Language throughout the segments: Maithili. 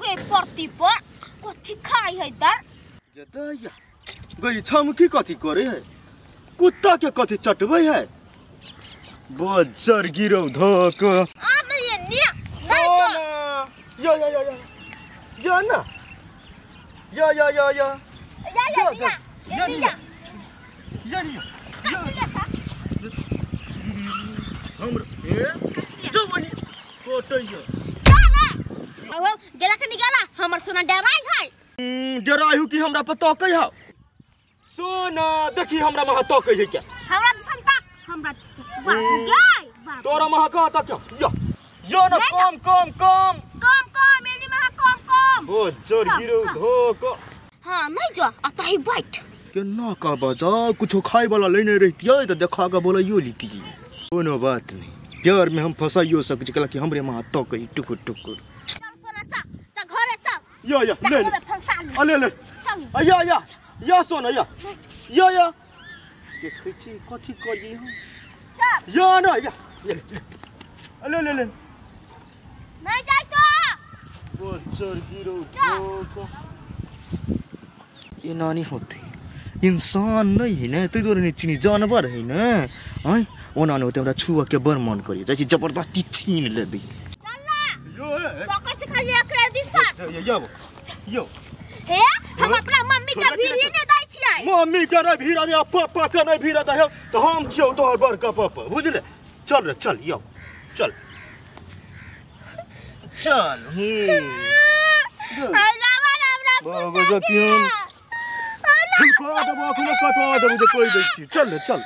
के परती पर कथी खाई है दर दैया गई छमकी कथी करे है कुत्ता के कथी चटबै है बज्जर गिरौ धक आ नहीं निया नहीं चल यो यो यो यो यो ना यो यो यो यो या या या या या या हमर ए जो बनी कोटैयो जा ना अब गेला के निकाला हमर सोना डराई है डराई हु कि हमरा पर तकै है सोना देखी हमरा महा तकै है क्या हमरा दिसन तक हमरा दिसन बाबू गई तोरा महा कहाँ तक यो यो ना कम कम कम कम कम एनी महा कम कम ओ जोर गिरो धोक हां नहीं जो अतही बैठ केना का बजा कुछो खाए वाला लेने रहतियै त देखा के बोलाइयो लीती कोनो बात नहीं प्यार में हम फसाइयो सक छी कि हमरे महा तकै टुकुर टुकुर चल सोना चल चल घरे चल यो यो ले ले आ ले ले आ या या या सोना या या या देखै छी कथी करी हम चल या ना या ले ले ले ले नहीं जाय तो बच्चर गिरो धोक ये नानी होते इंसान नहीं है ना तै दुआरे नहि चिनी जानवर है ना आँय ओना नहि होते हमरा छुअ के बड़ मन करी जाइ छी जबरदस्ती छीन लेबै चल ना यो पकड़ से खाली एकरा दिसन यो यो हे हम अपना मम्मी के भीड़ नै दै छियै मम्मी के रे भीड़ दे पापा के नै भीड़ दे त हम छियौ तोहर बड़का पापा बुझले चल रे चल यो चल चल बाबा जो कि हम फुलका देबो अखनो कटवा देबो जे कहि दै छी चल रे चल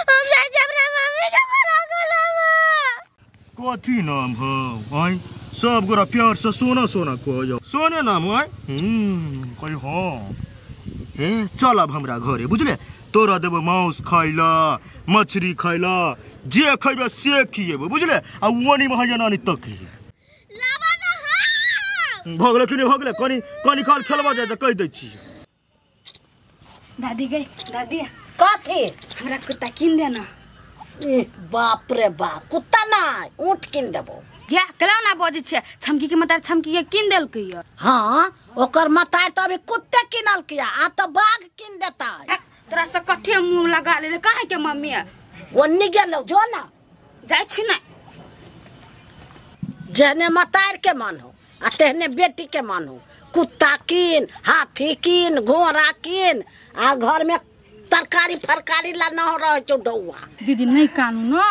हम जाइ छी अपना मम्मी के बड़ा गोलामा कथी नाम हौ आँय सब गोरा प्यार से सोना सोना कहैया सोने नाम है कहि हाँ हे चल अब हमरा घरे बुझले तोरा देबो मांस खाइला मछली खाइला जे खैबे से खिएबो बुझले आ ओनी महया नानी तक लावा ना हां भगले कि नहीं भगले कनी कनी खाल खेलबा जाय त कहि दै छी दादी गई दादी कथी हमरा कुत्ता किन देना ए बाप रे बाप कुत्ता ना ऊंट किन देबो या कलाउ ना बजै छै छमकी के मतार छमकी के किन देलकै य हां ओकर मतार त अभी कुत्ते किनल किया आब त बाघ किन देता तोरा से कथी मुंह लगा ले काहे के मम्मी ओन्नी गेलो जो ना जाइ छी ना जेहने मतार के मन हो आ तेहने बेटी के मन हो कुत्ता किन हाथी किन घोड़ा किन आ घर में तरकारी फरकारी ला न रहे छौ डौआ दीदी नहीं कानू न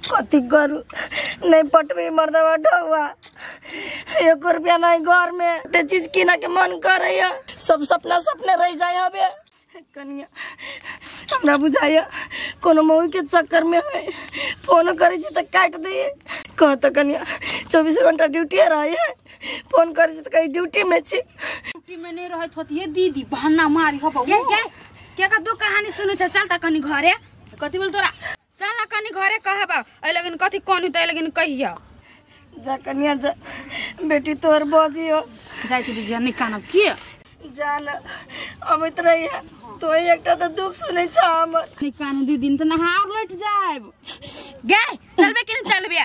कथी करू नहीं पटबी मर्दवा डौआ एक रुपया नहीं घर में ते चीज किना के मन करे सब सपना सपने रह जाए हबे कनिया हमरा बुझाइया कोनो मऊ के चक्कर में है फोन करे छी त काट दे कहत कनिया 24 घंटा ड्यूटी रहे है फोन करे छी त कहीं ड्यूटी में छी ड्यूटी में नहीं रहत होती है दीदी बहाना मारी हो के के के का दू कहानी सुनै छ चल त कनी घरे कथी बोल तोरा चल न कनी घरे कहबा ए लगन कथी कोन होतै लगन कहिया जा कनिया जा बेटी तोर बजी हो जाइ छी दीदी नहीं कानब के जा न अबैत रहिया तो एकटा त दुख सुनै छ हमर नहीं कानू दीदी त नहार लेट जाएब गे चलबे कि नहीं चलबे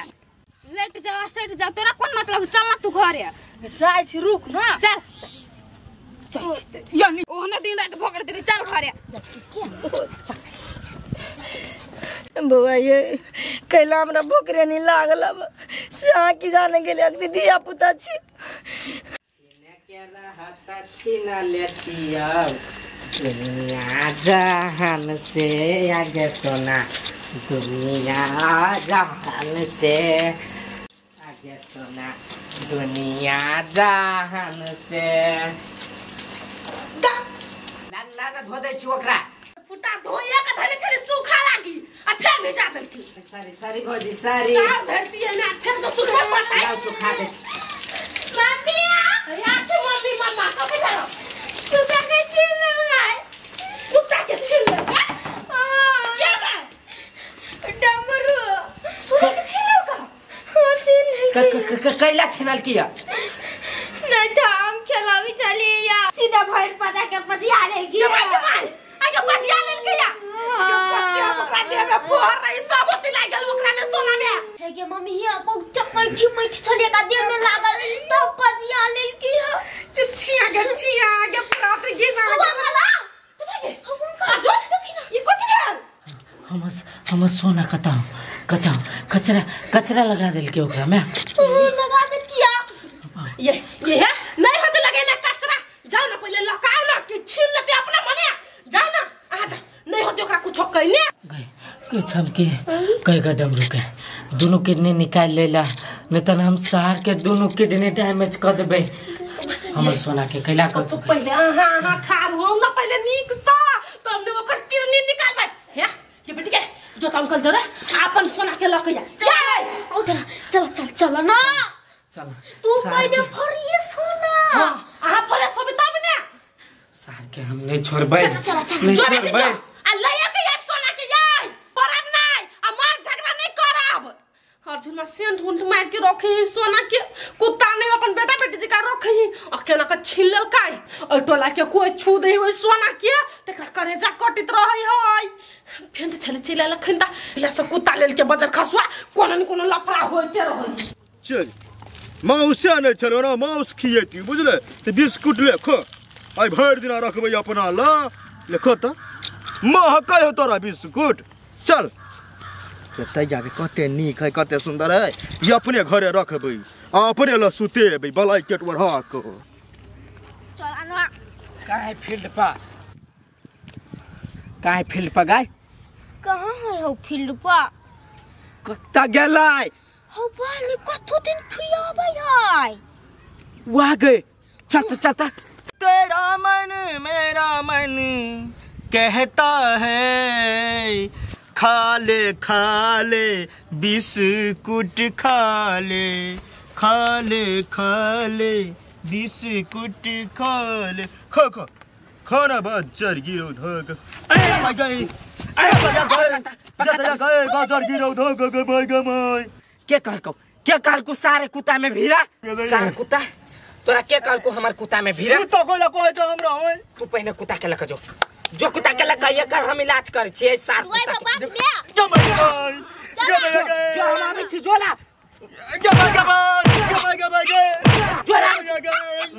लेट जाओ सेट जाओ तोरा कोन मतलब चल ना तू घरे जाइ छी रुक न चल यानी ओहने दिन रात भोगड़ दे चल घरे बउआ ये कैला हमरा भोकरे नहीं लागल अब से अहाँ की जाने गेले अखनी धिया पुता छी दुनिया जहान से आगे सोना दुनिया जहान से आगे सोना दुनिया जहान से ला ला धो दै छी ओकरा फुटा धोइया के धैले छली सूखा लागी आ फेर भिजा देलकी सॉरी सॉरी भौजी सॉरी तार धरती है ना फेर तो सुखा पड़ता है सुखा दे मम्मी आ छी मम्मी मम्मा कथि झालो कुत्ता के छीन लेलकै कुत्ता के छीन लेलकै के गा डमरू सुन के छीन लेलकै हां छीन लेलकै कैला छीनल किया नहीं तो हम खेलावी चली या सीधा भर पजा के पजिया रहेगी जमाई जमाई आगे पजिया लेलकै या पतिया ओकरा देह में फोहर रही सब होती लागल ओकरा में सोना में हे गे मम्मी हिया बहुत मैठी मैठी छले का देह में लागल तब पजिया लेल की है छिया गे छिया गे प्रात गे ना वाला अर्जुन ये कथि भेल हमर सोना कता कता कचरा कचरा लगा देल के ओकरा में लगा दे किया ये है नहीं होते लगे ना कचरा जाओ ना पहले लकाओ ना कि छीन लेते अपना मने जाओ ना आ जा नहीं होते ओकरा कुछो कहने गए के छम के कई का डमरू के दोनों किडनी निकाल लेला नहीं त हम शहर के दोनों किडनी डैमेज कर देबे। हमर सोना के कैला कर तो पहले हां हां खार हो ना पहले नीक सा तब ने ओकर किडनी निकालबे। हे ये बेटी के जो काम कर जरा अपन सोना के लक जा ओ चल चल चल चल ना चल तू पहले फरिए सोना। हां आ फरे सोबे तब ने शहर के हम नहीं छोड़बे चल नहीं छोड़बे आ लया के याद सोना के याय करब नहीं आ मार झगड़ा नहीं करब। अर्जुन मा सेंट उंट मार के रखी सोना के कुत्ता नहीं अपन बेटा बेटी जी का रखी आ केना के छीन लेलकै ओइ टोला के कोई छू दे ओइ सोना के तकरा करेजा कटित रहै हय फेन छले चिल्ला लखन ता या सब कुत्ता लेल के बजर खसुआ कोनो न कोनो लफड़ा होइते रहै। चल माउस नहीं चलो ना माउस खिएती बुझले ते बिस्कुट ले खो आई भर दिन रखबै अपना ला ले खो त महकै हो तोरा बिस्कुट। चल कते जाबे कते नीक है कते सुंदर है ये अपने घरे रखबै आ अपने ल सुतेबै ब्लैंकेट ओढ़ा के। चल अनवा काहे फील्ड पर काहे फील्ड पर गाय कहां है हो फील्ड पर कत्ता गेलै हो बाली कथो दिन खियाबै है वाह गए चल चल तेरा मन मेरा मन कहता है खा ले बिस्कुट खा ले खा ले खा ले बिस्कुट खा ले खो खो खाना बच्चर गिरो धोक अरे भाई गई अरे भाई गई बच्चर गिरो धोक गई भाई गई के कहलको सारे कुत्ता में भीरा सारे कुत्ता तोरा के कहलको हमर कुत्ता में भीरा कुत्ता कोला कहै छ हमरा होय तू पहिने कुत्ता के लक जो जो कुत्ता के लक एकर हम इलाज कर छियै सार कुत्ता के जो जो हम आबै छी जोला गबा गबा गबा गबा गे जोला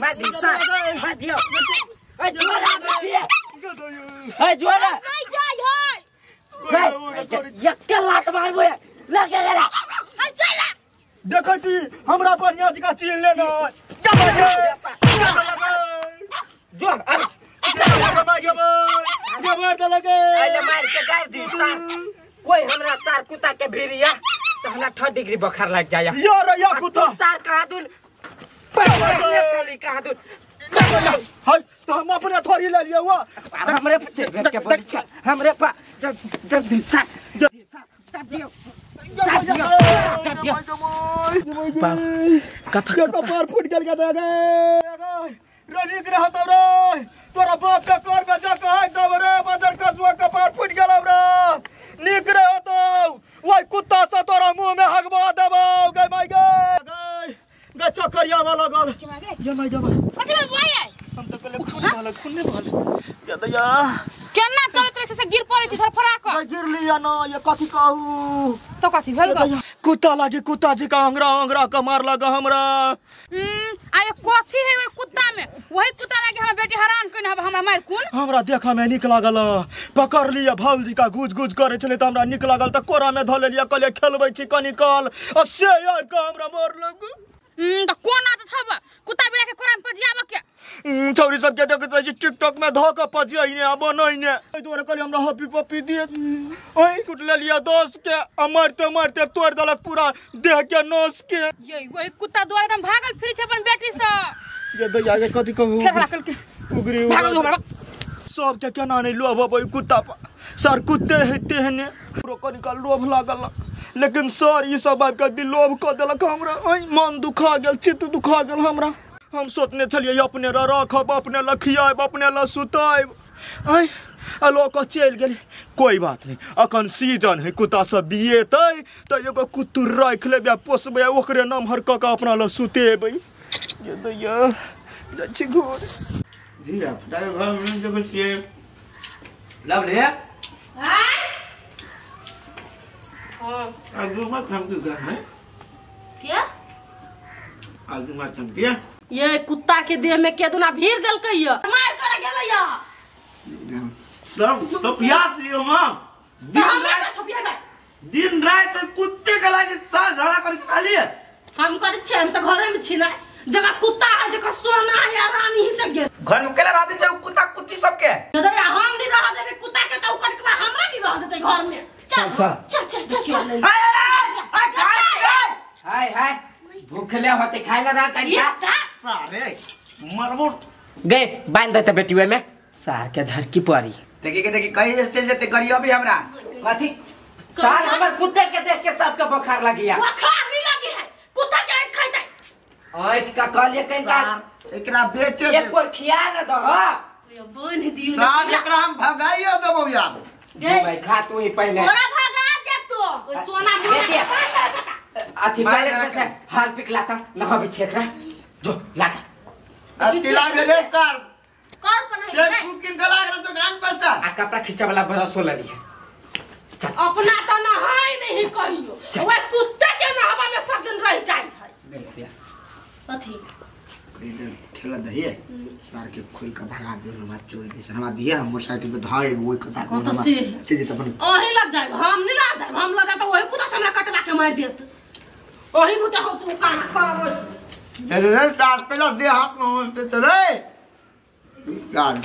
मार दी सार मार दियो ए जोला आबै छियै ए जोला नहीं जाय है यक्के लात मारबो लगे गेला ए चला देखै छी हमरा बढ़िया जगह छीन लेना गबा गे गबा जो अब गबा गबा गबा त लगे आइले मार के गाड़ दी सार कोई हमरा सार कुत्ता के भिरिया त हमरा 3 डिग्री बुखार लग जाया यार या कुत्ता सार कहा दुन चली कहा दुन हाय तो हम अपने थोड़ी ले लिया हुआ सार हमरे पे चढ़ के बोल छ हमरे पा जब दी सार तब दियो तब दियो कप कपार फूट गेल गे रे रहत रे तोरा बाप के कर में जा के हाथ देब रे बजर कसुआ कपार फूट गेल रे नीक रे होतौ ओइ कुत्ता से तोरा मुंह में हगबा देबौ गे माय गे गे चकरिया वाला लगल गे माय गे कथि भेल बुआई हम त पहिले खून भल खून नै भल गे दैया केना चलत रहे से गिर पड़ै छी धरफड़ा क गिर लिया ना ये कथि कहू तो कथि भेल ग कुत्ता लागे कुत्ता जी का अंगरा अंगरा के मार लगा हमरा। आ ये कथि है ओइ कुत्ता में वही कुत्ता लागे हमर बेटी हैरान कने हब हमरा मार कुन हमरा देखा में निक लागल पकड़ लिया भाउजी का गुज गुज करे छले त हमरा निक लागल त कोरा में धऽ लेलिया कहलिए खेलबै छी कनी काल आ से यार का हमरा मार लग। त कोन आदत हब कुत्ता बिला के कोरा में पजियाब के छौरी सब के देखैत रहै छी टिकटॉक में धऽ के पजियने आ बनैने एहि दुआरे कहलिए हमरा हपी पपी दिए ओहि कुट लेलिया 10 के आ मारते मारते तोड़ देलक पूरा देह के नस के। ये वही कुत्ता दुआरे एकदम भागल फिरै छै अपन बेटी से ये दैया के कथि कहू फेर राखल के उगरी भागल हमरा सब के केना नहीं लोभ अबै कुत्ता पर सर कुत्ते है तेहने कनी काल लोभ लागल लेकिन सर ई सब आबि के लोभ कऽ देलक हमरा मन दुखा गेल चित्त दुखा गेल हमरा। हम सोचने छलियै अपने ल रखब अपने ल खियाब अपने ल सुताब आ लऽ कऽ चलि गेलै। कोई बात नहीं अखन सीजन है कुत्ता सब बिएतै तऽ एगो कुत्तुर राखि लेबै आ पोसबै आ ओकरे नमहर कऽ कऽ अपना ल सुतेबै। ये दैया जाइ छी घर। जी आप घर में देखै छियै लवली हाँ मत हम घर में के आलू मार चमके ये कुत्ता के देह में के दुना भीड़ देलकै या मार करे गेलै या तो पिया दियो मां दिन रात थपिया बे दिन रात कुत्ते के लागे सार झगड़ा करै छै खाली हम करै छियै हम त घरे में छी ना जगह कुत्ता है जगह सोना है रानी ही से गेल घर में केला रहते छै कुत्ता कुत्ती सबके दादा हम नहीं रह देबे कुत्ता के त ओकर के हमरा नहीं रह देते घर में चल चल चल चल चल हाय हाय भूखले होते खाए ला रहा करिया सारे मरबो गए बांध देते बेटीवे में सार के झरकी पड़ी देखी के देखी कहीं से चल जेते करियो भी हमरा कथी सार हमर कुत्ते के देख के सबके बुखार लगिया बुखार नहीं लगी है कुत्ता के ऐठ खाइते ऐठ का कहलिए कहीं सार एकरा बेचे एक कोर खिया न दह बांध दियो सार एकरा हम भगाइयो देबो यार गए भाई खा तू ही पहले तोरा भगा दे तो सोना मोना अथी पहले से हाल पिकलाता न भी छेकरा जो लागा अतिला भेले सर कर पन से बुकिंग के लागल दुकान पैसा आ कपड़ा खींचे वाला बरस लली है चल अपना तो नहाय नहीं कहियो ओए कुत्ता के नहवा में सब दिन रह जाय है अथी ठेला दही है सार के खोल के भगा दे हमरा चोरी दे हमरा दिए हम मोटरसाइकिल पे धाए ओइ कता हां तो से चल जेत अपन ओही लग जाय हम नहीं लग जाय हम लग जाय तो ओही कुत्ता से हमरा कटवा के मार देत ओही मुते हो तू काम कर अरे रे सार पहला दे हाथ में होते तो रे यार